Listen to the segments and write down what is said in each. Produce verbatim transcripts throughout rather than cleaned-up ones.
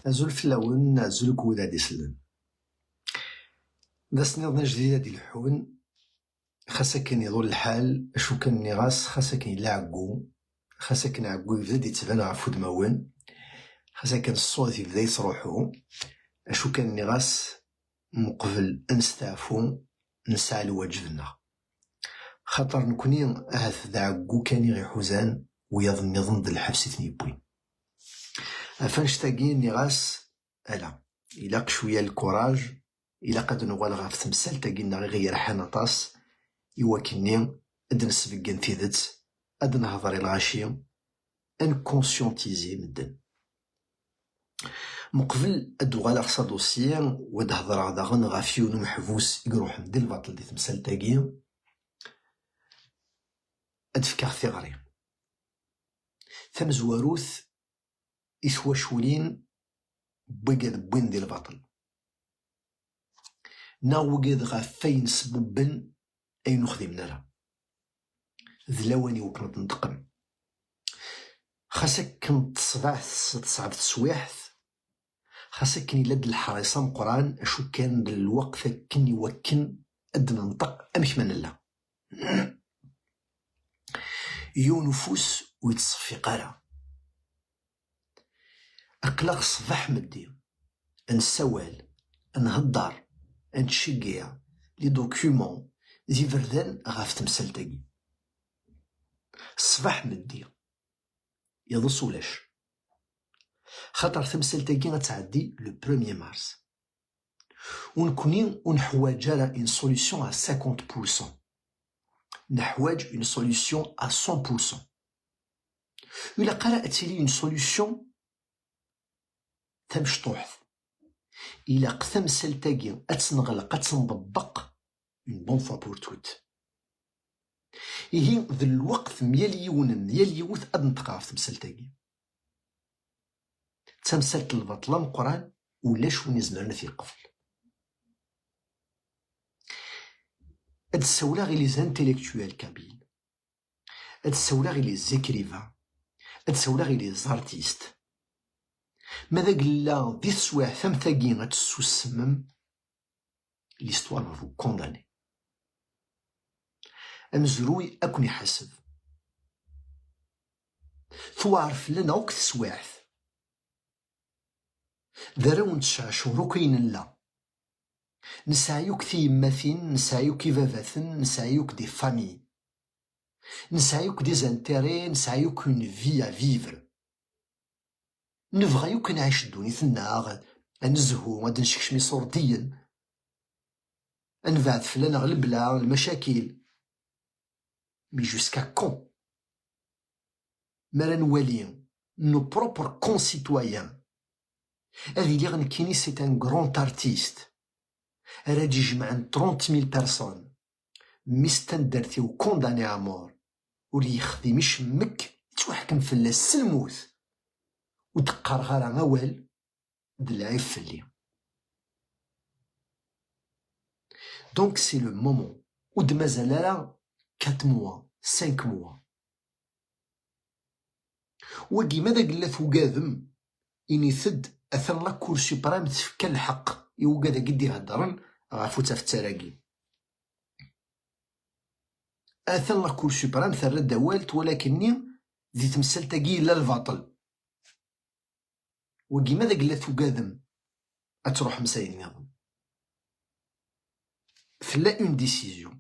Azul fell-awen, azul deg wid ad isellen. D ass-nniḍen ajdid ad d-ileḥḥun, xas akken iḍul lḥal, acu kan nniɣ-as, xas akken yella ɛeggu, xas akken ɛeggu yebda d-ittban ɣef udmawen, xas akken ṣṣut yebda yettruḥu, acu kan nniɣ-as, meqbel ad nesteɛfu, nesɛa lwaǧeb-nneɣ. Xaṭer nekni ahat d ɛeggu kan i ɣ-iḥuzan, wiyaḍ nniḍen d lḥebs i ten-yewwin. Ɣef annect-agi nniɣ-as, ala, ilaq cwiya lkuraj, ilaq ad nuɣal ɣef temsalt-agi-nneɣ i ɣ-yerḥan aṭas, i wakken-nni ad d-nesbeggen tidet, ad nehḍer i lɣaci, ad nconscientiser medden. Meqbel ad d-uɣaleɣ s adusyi, u ad hedreɣ daɣen ɣef yiwen umeḥbus i iruḥen di lbaṭel di temsalt-agi, ad d-fkeɣ tiɣri. Tamezwarut, i twaculin n wigad wwin di lbaṭel, neɣ wigad ɣef wayen sbubben ayen ur xdimen ara. D lawan i wakken ad tneṭqem. Xas akken teṣbeḥ, teṣɛeb teswiḥt, xas akken yella-d leḥris ameqqran, acu kan d lweqt akken i wakken ad d-nenṭeq amek ma nella. Yiwen ufus ur yettṣeffiq ara. Aql-aɣ ṣṣbeḥ meddi, ad nessawal, ad nhedder, ad nettceggiɛ les documents d iberdan ɣef temsalt-agi. Ṣṣbeḥ meddi, iḍes ulac. Xaṭer tamsalt-agi ad tɛeddi le premier mars. U nekni ur neḥwaǧ ara une solution à cinquante pour cent. Neḥwaǧ une solution à cent pour cent. Ur ilaq ara ad tili une solution tamecṭuḥt. Ilaq tamsalt-agi ad tt-neɣleq, ad tt-nḍebbeq une bonne fois pour toutes. Ihi d lweqt myal yiwen, myal yiwet ad neṭqeɣ ɣef temsalt-agi. D tamsalt n lbaṭel ameqqran, ulac win izemren ad t-yeqbel. Ad d-ssawleɣ i les intellectuels kabyles. Ad d-ssawleɣ i les écrivains. Ad d-ssawleɣ i les artistes. Ma d agella di teswiɛt am tagi ad tessusmem, l'histoire va vous condamner. Amezruy ad ken-iḥaseb. Tuɛer fell-aneɣ akk teswiɛt. D arraw n tecɛacur akk ay nella. Nesɛa yakk tiyemmatin, nesɛa yakk ibabaten, nesɛa yakk des familles. Nesɛa yakk des intérêts, nesɛa yakk une vie à vivre. Nebɣa yakk ad nɛic ddunit-nneɣ, ad nezhu, ad d-nsekcem iṣurdiyen, ad nebɛed fell-aneɣ lebla, lmacakil. Mais jusqu'à quand? Mi ara nwali nos propres concitoyens, ad iliɣ nekkini c'est un grand artiste, ara d-ijemɛen trente mille personnes, mmi-s n taddart-iw condamné à mort, ur yexdim icemmek, yettwaḥkem fell-as s lmut, ur d-qqareɣ ara awal, d lɛib fell-i. Donc c'est le moment, ur d-mazal ara quatre mois, cinq mois. Wagi ma d agella tugadem, init-d, atan la Cour suprême tefka lḥeqq i ugad-agi d-iheddren ɣef ur ttafettar-agi. Atan la Cour suprême terra-d awal, twala akkenni di temsalt-agi yella lbaṭel. Wagi ma d agella tugadem ad truḥem s ayen nniḍen. Tella une décision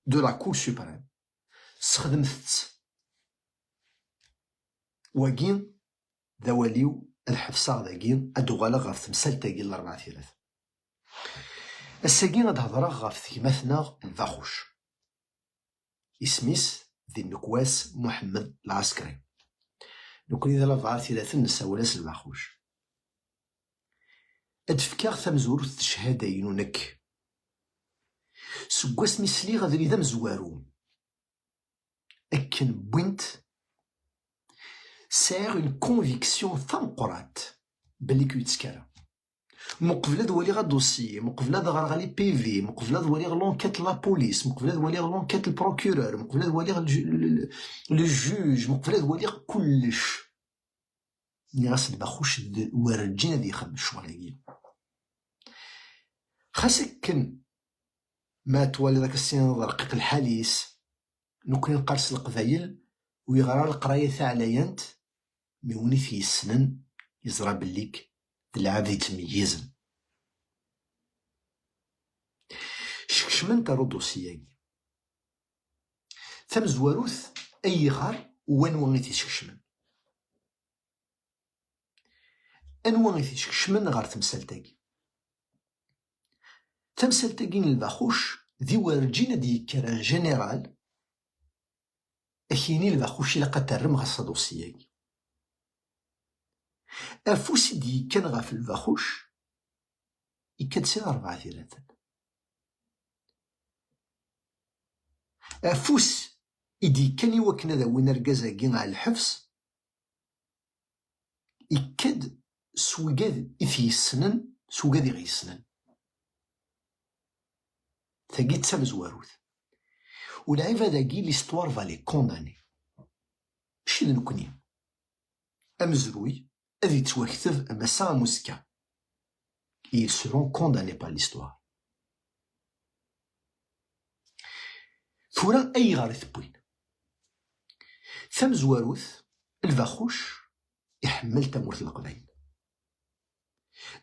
de la Cour suprême. Sxedmet-tt. Wagi d awal-iw, ad ḥebseɣ dagi, ad d-uɣaleɣ ɣef temsalt-agi n Larebɛa Tirat. Ass-agi ad hedreɣ ɣef tegmat-nneɣ n Lbaxuc. Isem-is di nnekwa-s Muḥemmed Lɛaskri. Nekni d Larebɛa Tirat nessawal-as Lbaxuc. Ad d-fkeɣ tamezwarut n cchada-inu nekk. Seg wasmi sliɣ abrid amezwaru akken wwin-t, sɛiɣ une conviction tameqqrant belli ur yettekk ara. Meqbel ad waliɣ adusyi, meqbel ad ɣreɣ les P V, meqbel ad waliɣ l'enquête n la police, meqbel ad waliɣ l'enquête n le procureur, meqbel ad waliɣ le ju-, le, le, le juge, meqbel ad waliɣ kullec, Nniɣ-as Lbaxuc d werǧin ad yexdem ccɣel-agi. Xas akken ma twaliḍ akka ssiniḍ rqiq lḥal-is, nekkni neqqar s leqbayel, ur yeɣra leqraya taɛlayant, mi win i t-yessnen yeẓra belli-k d lɛebd yettmeyyizen. Skecmen-t ar udusyi-agi. Tamezwarut, ayɣer u wanwa i t-iskecmen? Anwa i t-iskecmen ɣer temsalt-agi? Tamsalt-agi n Lbaxuc d iwerǧin ad d-yekker un général ad k-yini Lbaxuc ilaq ad terrem ɣer ṣadusyi-agi. Afus i d-yekkan ɣef Lbaxuc ikka-d si rebɛa tiraten. Afus i d-yekkan i wakken ad awin argaz-agi ɣer lḥebs ikka-d s wigad i t-yessnen, s wigad i ɣ-yessnen. Tagi d tamezwarut. U lɛibad-agi, l'histoire va les condamner. Mačči d nekkni. Amezruy ad yettwakteb am ass-a am uzekka. Ils seront condamnés par l'histoire. Tura ayɣer i t-wwin? Tamezwarut, Lbaxuc iḥemmel tamurt n Leqbayel.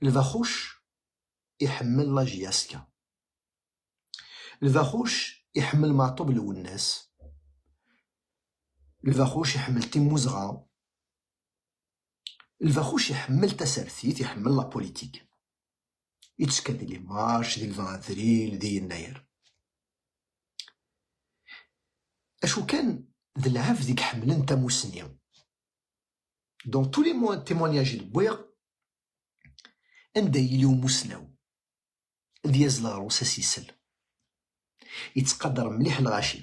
Lbaxuc iḥemmel la J S K. Lbaxuc iḥemmel Meɛṭub Lwennas. Lbaxuc iḥemmel timmuzɣa. Lbaxuc iḥemmel tasertit, iḥemmel la politique. Yettekka di les marches, di le vingt avril, di yennayer. Acu kan, d lɛebd i iḥemmlen tamussni. Dans tous les mo-, témoignages i d-wwiɣ, anda yili umussnaw, ad yazel ɣer-s ad s-isel. Yettqadar mliḥ lɣaci.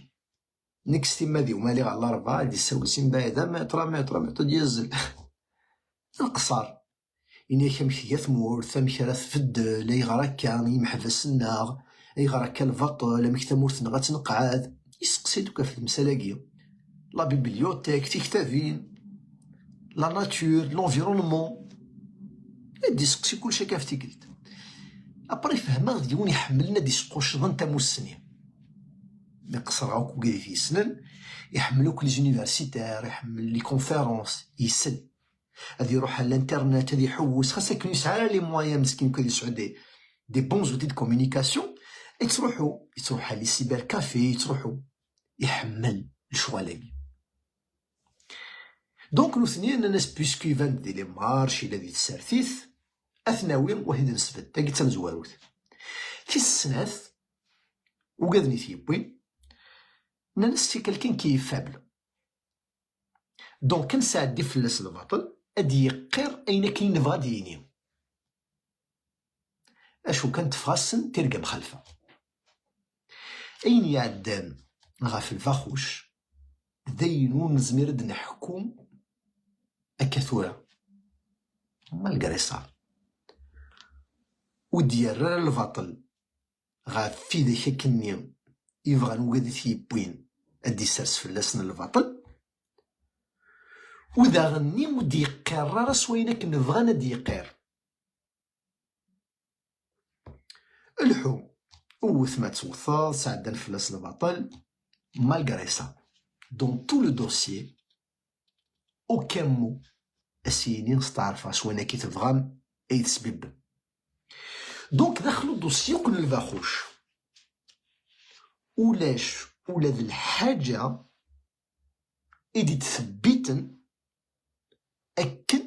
Nekk s timmad-iw, ma liɣ ɣer Larebɛa, ad d-issawel si mbaɛid, a maître, a maître, a maître, ad yazzel. D leqṣar. Ini-ak amek tga tmurt, amek ara tbeddel, ayɣer akka, imeḥbas-nneɣ, ayɣer akka lbaṭel, amek tamurt-nneɣ ad tenqeɛd. Yesteqsi-d akk ɣef temsal-agi. La bibliothèque, tiktabin, la nature, l'environnement. Ad d-iseqsi kullec akka ɣef tikkelt. Après, fehmeɣ d yiwen iḥemmlen ad d-isquccḍen tamussni. Mi qeṣreɣ akk wigad i t-yessnen, iḥemmel akk les universitaires, iḥemmel les conférences, isell. Ad iruḥ à l'internet, ad iḥewwes, xas akken ur yesɛi ara les moyens meskin akk ad yesɛu des, des bons outils de communication, yettruḥu, yettruḥ à les cybercafés, yettruḥu. Iḥemmel lecɣal-agi. Donc, nutni nnan-as, puisque iban-d di les marches, yella di tsertit, ad t-nawi, wahi d nesbedd, tagi d tamezwarut. Tis snat, ugaden i t-yewwin, nnan-as, c'est quelqu'un qui est faible. Donc, ad nesɛeddi fell-as lbaṭel, ad d-yeqqir ayen akken i nebɣa ad d-yini. Acu kan, teffeɣ-asen tirga mxalfa. Ayen iɛeddan ɣef Lbaxuc, d ayen ur nezmir ad d-neḥku akka tura. Malgré ça, ur d-yerra ara lbaṭel ɣef widak akkenni i bɣan wigad i t-yewwin ad d-isers fell-asen lbaṭel, u daɣenni ur d-yeqqir ara s wayen akken bɣan ad d-yeqqir. Lḥu, wwet ma twteḍ, sɛeddan fell-as lbaṭel, malgré ça, dans tout le dossier, aucun mot as-yini steɛrfeɣ s wayen akka i tebɣam ay tesbibbem. Donc, daxel uḍussi akk n Lbaxuc, ulac ula d lḥaǧa i d-ittthebbiten akken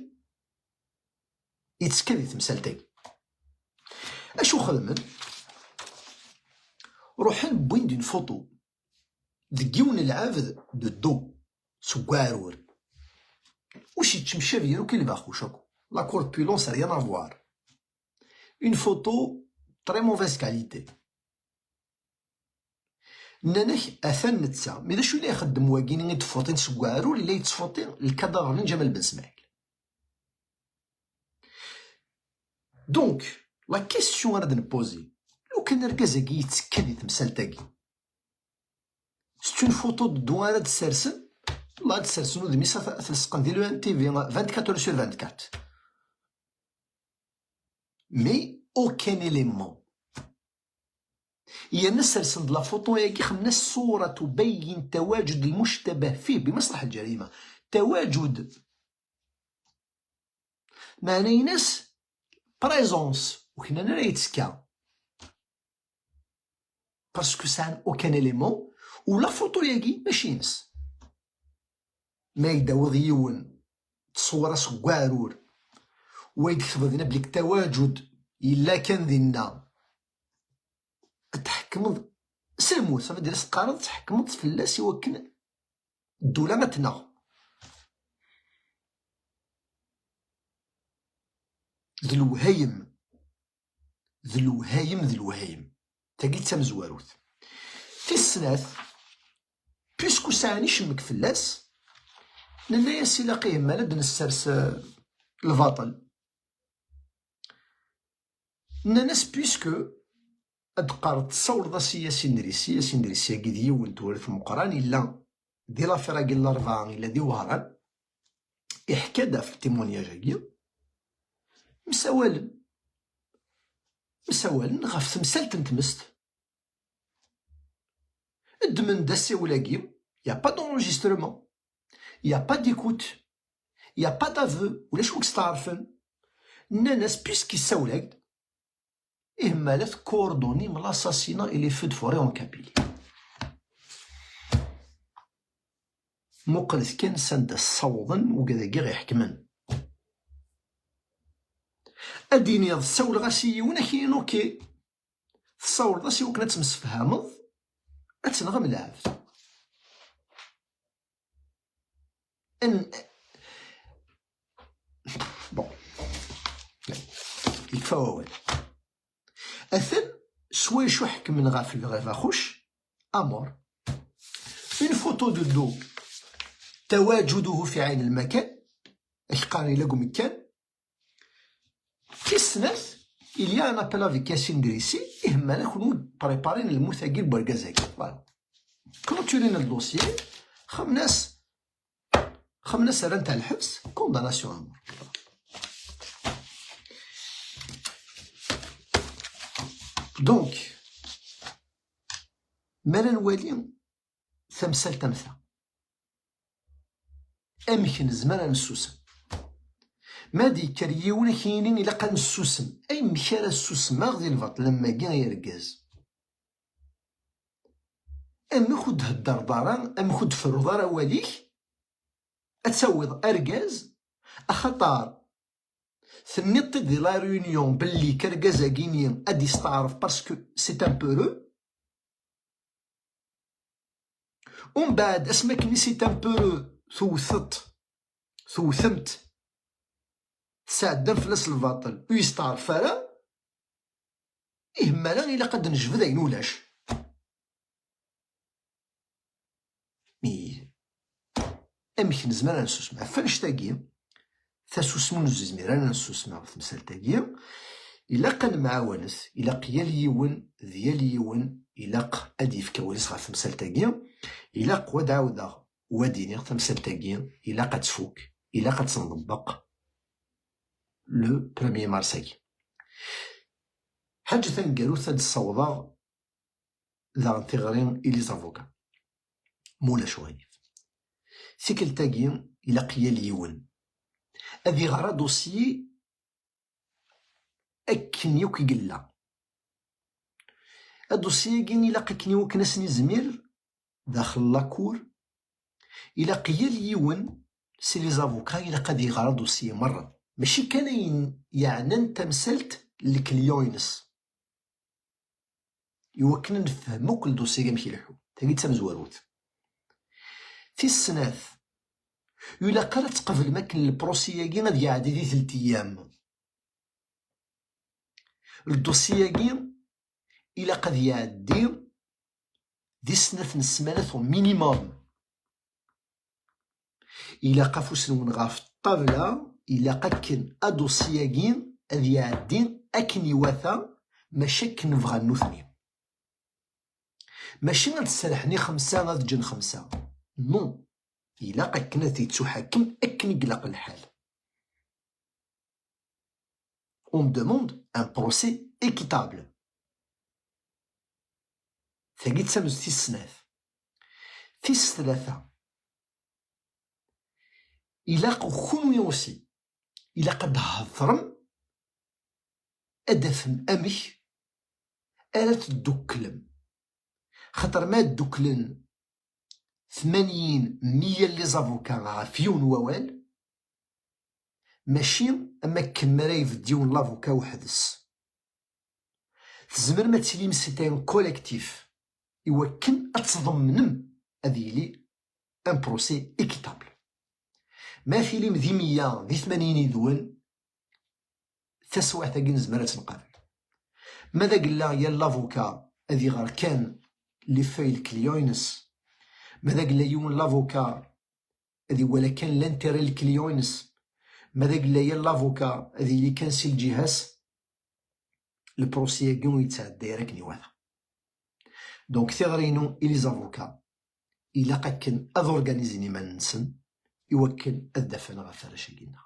yettekka di temsalt-agi. Acu xedmen? Ruḥen wwin-d une photo deg yiwen n lɛebd de dos, seg uɛrur. Ur s-yettemcabi ara akk i Lbaxuc akk. La corpulence, rien à voir. Une photo très mauvaise qualité. Nnan-ak, atan netta. Mais d acu i la ixeddem wagini i d-tfuṭin seg uɛrur, i la yettfuṭi lkadaver n Ǧamal Ben Smaɛil? Donc, la question ara d-npozi, lukan argaz-agi yettekka di temsalt-agi, c'est une photo de dos ara d-sersen, Ad sersen udem-is, ad t-lseqen di l'O N T V vingt-quatre heures sur vingt-quatre. Mais aucun élément. Yerna sersen-d la photo-agi, xemmen-as: صورة تبين تواجد المشتبه فيه بمسرح الجريمة. تواجد. Meɛna-ines présence, ur k-nnan ara yettekka. Parce que sɛan aucun élément, u la photo-agi mačči ines. Ma yeddaweḍ yiwen, tṣewwer-as deg uɛrur, wa yektebeḍ dinna belli tawajud yella kan dinna, ad tḥekmeḍ s lmut, ça veut dire teqqareḍ tḥekmeḍ fell-as i wakken ddula ad t-tneɣ. D lewhayem. D lewhayem, d lewhayem. Tagi d tamezwarut. Tis snat, puisque ur sɛan icemmek fell-as, nenna-yas ilaq ihi ma ad nessers, eh, lbaṭel. Nnan-as, puisque ad d-teqqareḍ tessawleḍ-as i Yasin Drissi, Yasin Drissi-agi d yiwen n tewrirt meqqran, yella di l'affaire-agi n Larebɛa, yella di Wehran, iḥka-d ɣef témoignage-agi, msawalen, msawalen ɣef temsalt n tmest, ddmen-d assiwel-agi, y a pas d'enregistrement, y a pas d'écoute, y a pas d'aveu, ulac wi yesteɛṛfen. Nnan-as, puisque yessawel-ak-d, ihi ma la tcoordonnim l'assassinat et les feux de forêt en Kabylie. Muqlet kan sanda ssawḍen wigad-agi ɣ-iḥekmen. Ad d-iniḍ, ssawleɣ-as i yiwen, ad k-yini, ok. Tessawleḍ-as i wakken ad temsefhameḍ, ad tenɣem lɛebd. N-, bon. Yekfa wawal. Atan s wacu ḥekmen ɣef Lɣiba Xuc, amur. Une photo de dos. تواجده في عين المكان. Ak qqaren ila deg umekkan. Tis snat, il y a un appel avec Yasin Drissi, ihi ma la kunwi d-préparen lmut-agi n wergaz-agi. Voilà. Clôturen le dossier, xemmen-as, xemmen-as rran-t ɣer lḥebs, condamnation à mort. Donc, ma la nwali tamsalt am ta, amek nezmer ad nessusem? Ma d-yekker yiwen ad k-yini ilaq ad nessusem, amek ara ssusmeɣ di lbaṭel am wagi ay argaz? Amek ur d-theddreḍ ara, amek ur d-ferruḍ ara awal-ik, ad tawiḍ argaz, axaṭer tenniḍ-t-id di La Réunion belli k argaz-agi-ni ad yesteɛref parce que c'est un peureux. Umbeɛd, asmi akken i c'est un peureux, tewteḍ, tewtem-t, tesɛeddam fell-as lbaṭel, ur yesteɛref ara, ihi ma la ilaq ad d-nejbed ayen ulac. Mi, amek nezmer ad nessusem ɣef annect-agi? Tasusmi ur nezmir ara ad nessusem ɣef temsalt-agi. Ilaq ad nemɛawanet, ilaq yal yiwen d yal yiwen, ilaq ad yefk awal-is ɣef temsalt-agi. Ilaq, wa d ɛawdeɣ, wa d-iniɣ, tamsalt-agi ilaq ad tfuk, ilaq ad tt-nḍebbeq le premier mars-agi. Ḥaǧa taneggarut ad d-ssawḍeɣ daɣen tiɣri i les avocats. Ma ulac uɣilif. Tikkelt-agi ilaq yal yiwen ad iɣer adossier akken yakk i yella. Adossier-agi ilaq akken i wakken ad s-nizmir daxel la cour, ilaq yal yiwen si les avocats ilaq ad iɣer adossier merra. Mačči kan ayen yeɛnan tamsalt n le client-ines. Iwakken ad nefhem akk le dossier-agi amek ileḥḥu. Tagi d tamezwarut. Tis snat, ur ilaq ara ad tqeblem akken le procès-agi ad iɛeddi di telt ayyam. Le dossier-agi ilaq ad iɛeddi di snat n ssmanat au minimum. Ilaq afus-nwen ɣef ṭṭabla, ilaq akken adossier-agi ad iɛeddi akken iwata, mačči akken bɣan nutni. Mačči ad serḥen i xemsa, ad ǧǧen xemsa. Non. Ilaq akken ad t-yettuḥakem akken i ilaq lḥal. On demande un procès équitable. Tagi d tamezwarut tis snat. Tis tlata, ilaq kunwi aussi, ilaq ad d-theḍrem, ad d-tafem amek ara teddukklem. Xaṭer ma dduklen tmanyin meyya n les avocats ɣef yiwen wawal, mačči am wakken mi ara ibedd yiwen lavuka weḥd-s. Tzemrem ad tilim c'est un collectif i wakken ad tḍemnem ad yili un procès équitable. Ma tilim di meyya, di tmanyin yid-wen, taswiɛt-agi nezmer ad tt-nqabel. Ma d agella yal lavuka ad iɣer kan les feuilles n clients-ines, ma d agella yiwen lavuka ad iwala kan l'intérêt n clients-ines, ma d agella yal lavuka ad yili kan si lǧiha-s, le procès-agi ur yettɛedday ara akken iwata. Donc tiɣri-inu i les avocats, ilaq akken ad organizen iman-nsen i wakken ad d-afen ɣef warrac-agi-nneɣ.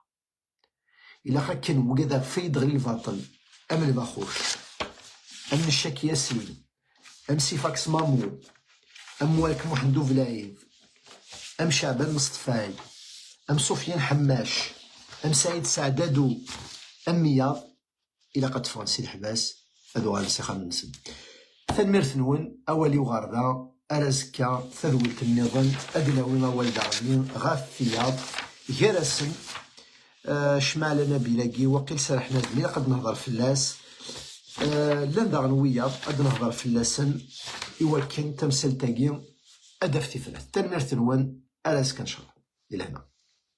Ilaq akken wigad ɣef ay d-ɣli lbaṭel, am Lbaxuc, am Neccak Yasin, am Sifaks Mamu, am Walek Muḥend Ublayd, am Caɛban Mesṭfay, am Sufyan Ḥemmac, am Saɛid Seɛdadu, am wiyaḍ, ilaq ad d-ffɣen si leḥbas, ad uɣalen s ixxamen-nsen. Tanemmirt-nwen, awal-iw ɣer da, ar azekka, tadwilt nniḍen, ad d-nawi awal daɣen ɣef tiyaḍ, gar-asen, eh, Cmaɛla Nabil-agi, waqil serḥen-as-d, ilaq ad nehḍer fell-as. Eh, llan daɣen wiyaḍ, ad nehḍer fell-asen, i wakken tamsalt-agi ad d-taf tifrat. Tanemmirt-nwen, ar azekka, ncallah. Di lehna.